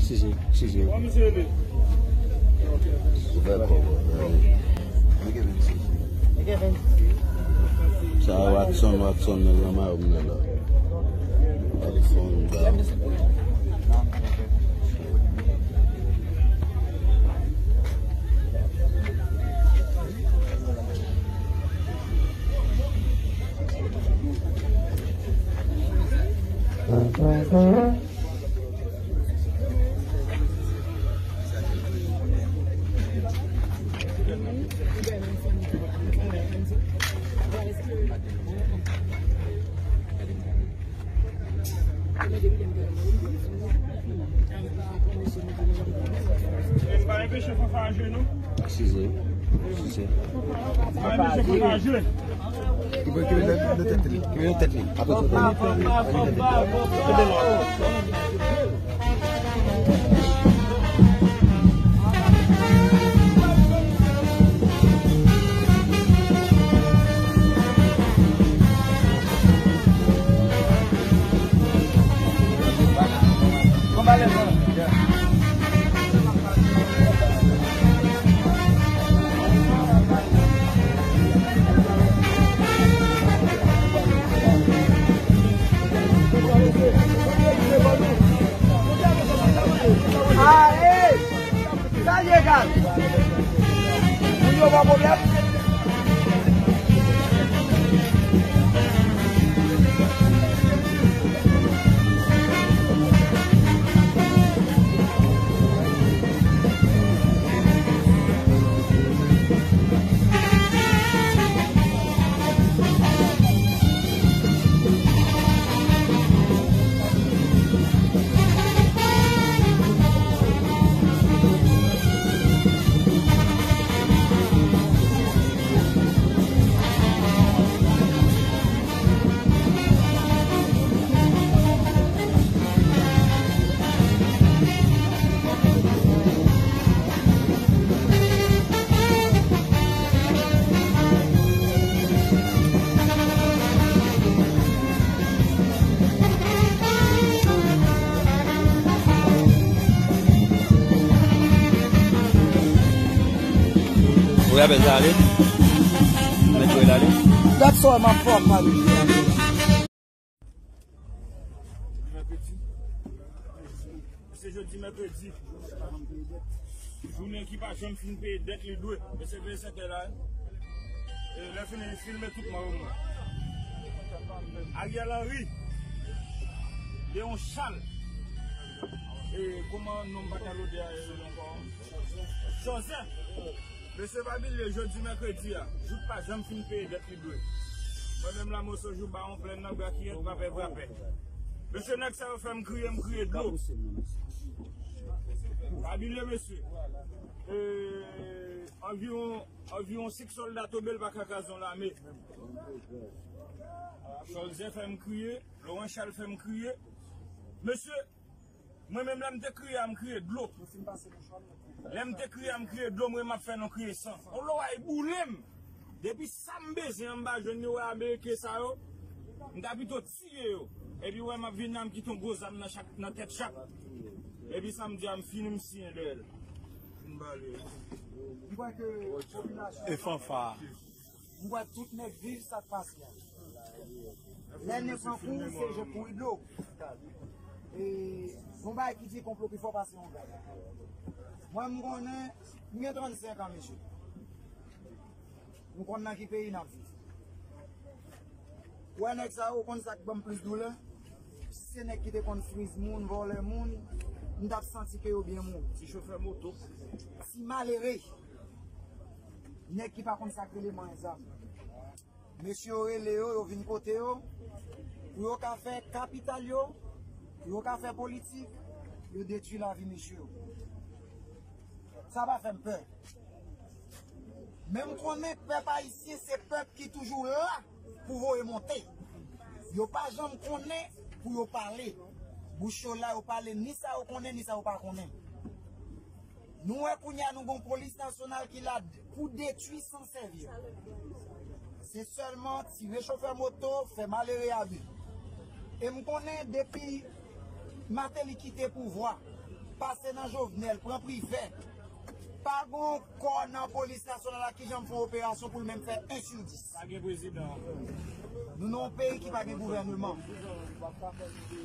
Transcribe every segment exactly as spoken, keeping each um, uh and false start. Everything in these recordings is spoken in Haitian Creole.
Sisi, sisi. Ouvè kò w. Sa Watson, Watson, nan gran mayo m nan la. Watson, ba. M pa enpeche Fanfa a jwe non. Size. Size. M pa enpeche Fanfa a jwe. Ki pou ki nan tèt li. Ki nan tèt li. Apre tout. Ae! Sa l ye, gad? Moun yo pa pwoblèm? Ou rapèl sa ale? Mèt jwe l ale. That's all my fault, man. Mèkredi. Se jodi mèkredi. Jounen ki pa janm fin peye dèt li dwe. Mesye veye sèkèy la. E lè fini, li filme tout mò yo mò. Ariel Henry. Leon Charles. E kòman non m pa ka lode a, e, ankò? Joseph. Mesye pa bliye, jodi mèkredi a, Jout pa janm fin peye dèt li dwe. Mwen menm la, Moso Jou, Bawon Plèn nan, Brakiyèt, Vrapè, Vrapè. Mesye, nèg sa yo fè m kriye, m kriye dlo. Pa bliye, mesye. E, anviwon, anviwon senk sòlda tonbe, l pa ka kraze yon lame. Cholzè fè m kriye, Laurent Charles fè m kriye. Mesye, mwen menm, lè m te kriye a, m kriye dlo. Lè m te kriye a, m kriye dlo, mwen, m ap fè non kriye san. On lo a e boule m. Depi sa m bezwen an, m pa jwenn yo, wè Ameriken sa yo. M ta pito tiye yo. Epi, wè, m ap vin la, m kite yon gwo zam nan chak, nan tèt chak. Epi, sa m di a, m fini, m siyen dèyè l. M bale. M kwè ke popilasyon. E Fanfa. M kwè tout nèg viv sa k pase a. Lè nen pran kou, se jan kouri dlo. E, gon bagay ki di konplo pi fò pase yon gad. Mwen, m konnen, m gen trannsenk an, mesye. M konn nan ki peyi n ap viv. Ou wè nèg sa yo, ou konn sa k ban m plis doulè? Si se nèg ki te konn friz moun, vòlè moun, m t ap santi ke yo byen mouri. Ti chofè moto. Ti malere. Nèg ki pa konn sa k rele manyen zam. Mesye yo rele yo, yo vin kote yo, pou yo ka fè kapital yo, pou yo ka fè politik, yo detwi lavi mesye yo. Sa pa fè m pè. Men m konnen pèp ayisyen se pèp ki toujou la pou voye monte. Yo pa janm konnen pou yo pale. Bouch yo la, yo pale ni sa yo konnen, ni sa yo pa konnen. Nou wè kounye a nou gon polis nasyonal ki la pou detwi san sèvi. Se sèlman tire chofè moto, fè malere abi. E m konnen depi Martelly kite pouvwa, Pase nan Jovenel, pran Privè. Pa gon kò nan polis nasyonal la ki janm fè yon operasyon pou l menm fè en sou dis. Pa gen prezidan. Nou nan yon peyi ki pa gen gouvèneman.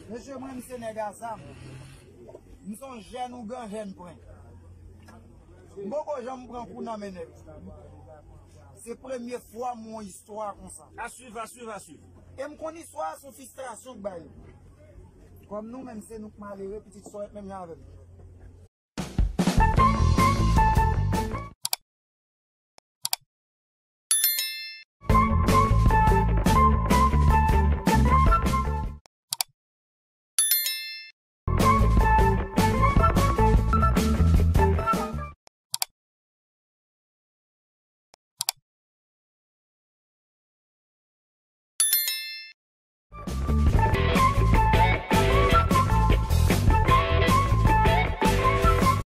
Mesye, mwen, m se nèg a zam. M se yon jèn ougan, jèn pwen. M poko janm pran kou nan men nèg. Se premye fwa m wè yon istwa konsa. A swiv, a swiv, a swiv. E m konn istwa a se yon fristrasyon k bay yo. Kòm nou menm se nou k malere, pitit sòyèt menm jan avè m.